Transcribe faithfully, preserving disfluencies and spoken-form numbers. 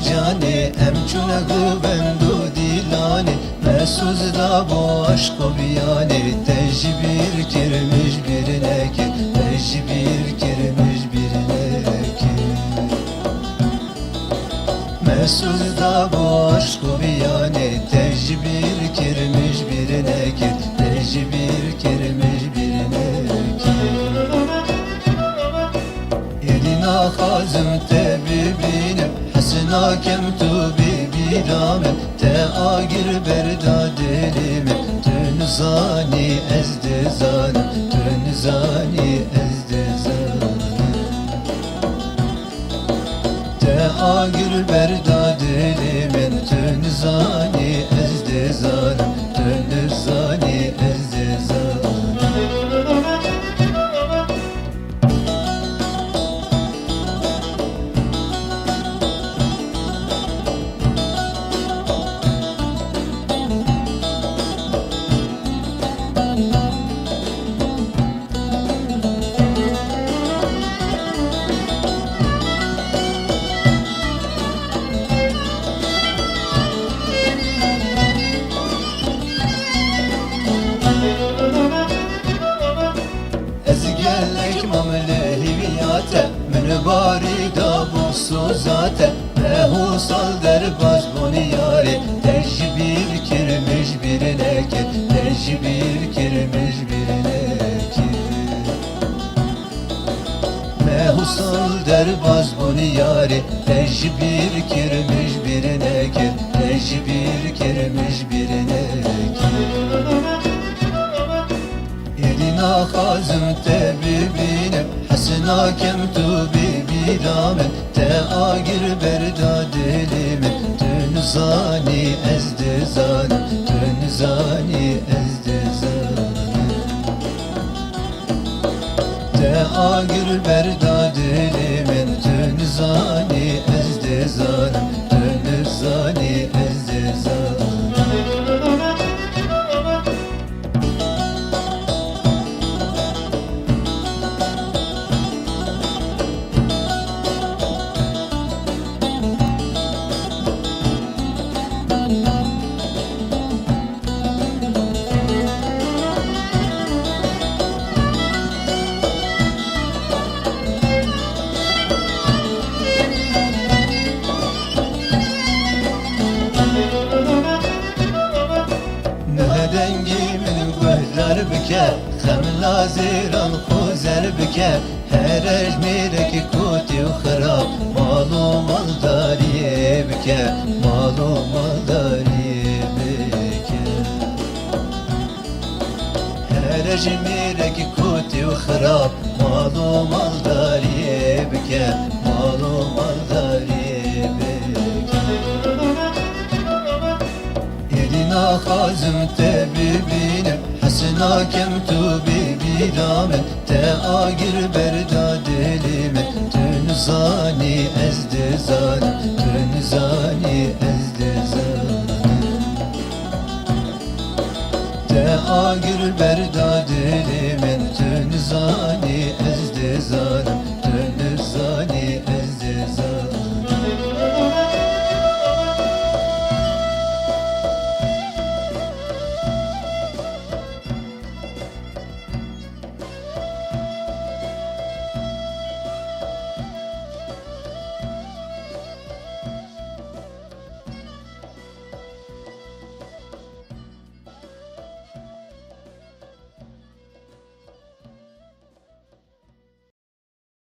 Canê em çûne govend û dîlanê, me soz da bo aşq û biyanê, te ji bîr kir, min ji bîr nekir, te ji bîr kir, min ji bîr nekir. Me soz da bo aşq û biyanê, te ji bîr kir, min ji bîr nekir, te ji bîr kir, min ji bîr nekir. Êdî naxwazim te bibînim, hes nakim tu bê bîra min, te agir berda dilê min. Tu nizanî ez dizanim, tu nizanî ez dizanim. Te agir berda dilê min, tu nizanî ez dizanim, tu nizanî ez dizanim. Ez gelek mam li hîviya te, min barî dabû soza te. Meh û sal derbas bûn yarê, te ji bîr kir, min ji bîr nekir, te ji bîr kir, min ji bîr nekir. Meh û sal derbas bûn yarê, te ji bîr kir, min ji bîr nekir, te ji bîr kir, min ji bîr nekir. Êdî naxwazim te bibînim, hes nakim tu bê bîra min, te agir berda dilê min. Tu nizanî ez dizanim, tu nizanî ez dizanim. Te agir berda dilê min, tu nizanî ez dizanim, tu nizanî ez dizanim. Niha dengê min guhdar bike, xem lazêran xwe zer bike. Here ji mêrekî kotî û xirab, mal û maldariyê bike, mal û maldariyê bike. Here ji mêrekî kotî û xirab, mal û maldariyê bike, mal û maldariyê bike. Êdî naxwazim te bibînim, hes nakim tu bê bîra min, te agir berda dilê min. Tu nizanî ez dizanim, tu